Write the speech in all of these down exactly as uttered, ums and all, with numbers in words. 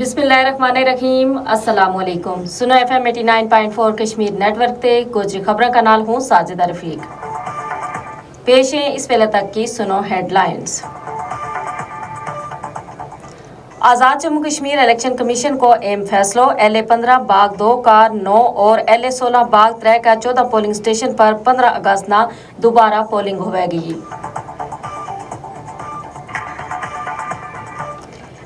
بسم اللہ الرحمن الرحیم، السلام علیکم۔ سنو ایف ایم ایٹی نائن پوائنٹ فور کشمیر نیٹ ورک تے گوجری خبراں کا نال ہوں ساجدہ رفیق۔ پیش ہیں اس ویلے تک کی سنو ہیڈ لائنز۔ آزاد جموں کشمیر الیکشن کمیشن کو اہم فیصلو، ایل اے پندرہ باغ دو کار نو اور ایل اے سولہ باغ ترے کا چودہ پولنگ اسٹیشن پر پندرہ اگست نا دوبارہ پولنگ ہووے گی۔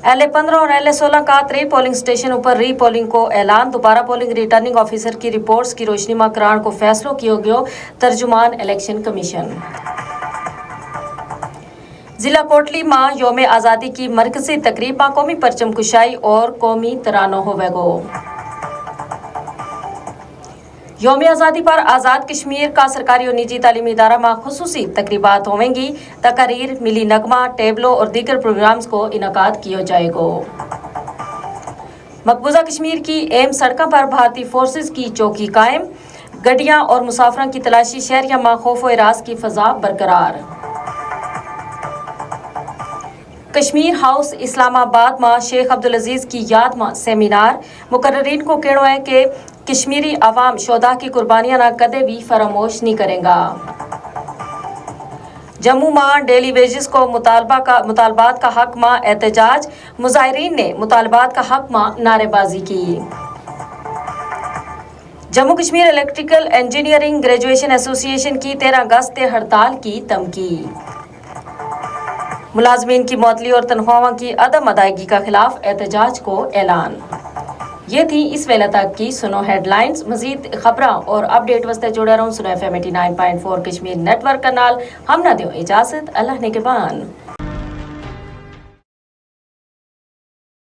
ایل اے پندرہ اور ایل اے سولہ کا ترے پولنگ اسٹیشن اپر ری پولنگ کو اعلان، دوبارہ پولنگ ریٹرننگ آفیسر کی رپورٹس کی روشنی ما کران کو فیصلو کیو گیو، ترجمان الیکشن کمیشن۔ ضلع کوٹلی ما یوم آزادی کی مرکزی تقریب ما قومی پرچم کشائی اور قومی ترانو ہووے گو۔ یوم آزادی پر آزاد کشمیر کا سرکاری اور نجی تعلیمی ادارہ ما خصوصی تقریبات ہوویں گی، تقاریر، ملی نغمہ ٹیبلو اور دیگر پروگرامز کو انعقاد کیو جائے گو۔ مقبوضہ کشمیر کی اہم سڑکاں پر بھارتی فورسز کی چوکی قائم، گڈیاں اور مسافراں کی تلاشی، شہریاں ما خوف و ہراس کی فضا برقرار۔ کشمیر ہاؤس اسلام آباد ما شیخ عبدالعزیز کی یاد ما سیمینار، مقررین کو کہنو ہے کہ کشمیری عوام شہدا کی قربانیاں نا کدے بھی فراموش نہیں کریں گا۔ جموں ما ڈیلی ویجز کو مطالبہ کا مطالبات کا حق ما احتجاج، مظاہرین نے مطالبات کا حق ما نعرے بازی کی۔ جموں کشمیر الیکٹریکل انجینئرنگ گریجویشن ایسوسی ایشن کی تیرہ اگست تے ہڑتال کی دھمکی۔ ملازمین کی معطلی اور تنخواہوں کی عدم ادائیگی کا خلاف احتجاج کو اعلان۔ یہ تھی اس ویلے تک کی سنو ہیڈ لائنز۔ مزید خبراں اور اپڈیٹ واسطے جڑے رہوں سنو ایف ایم ایٹی نائن پوائنٹ فور کشمیر نیٹ ورک کا نال۔ ہم نہ دیو اجازت، اللہ نے کے بان۔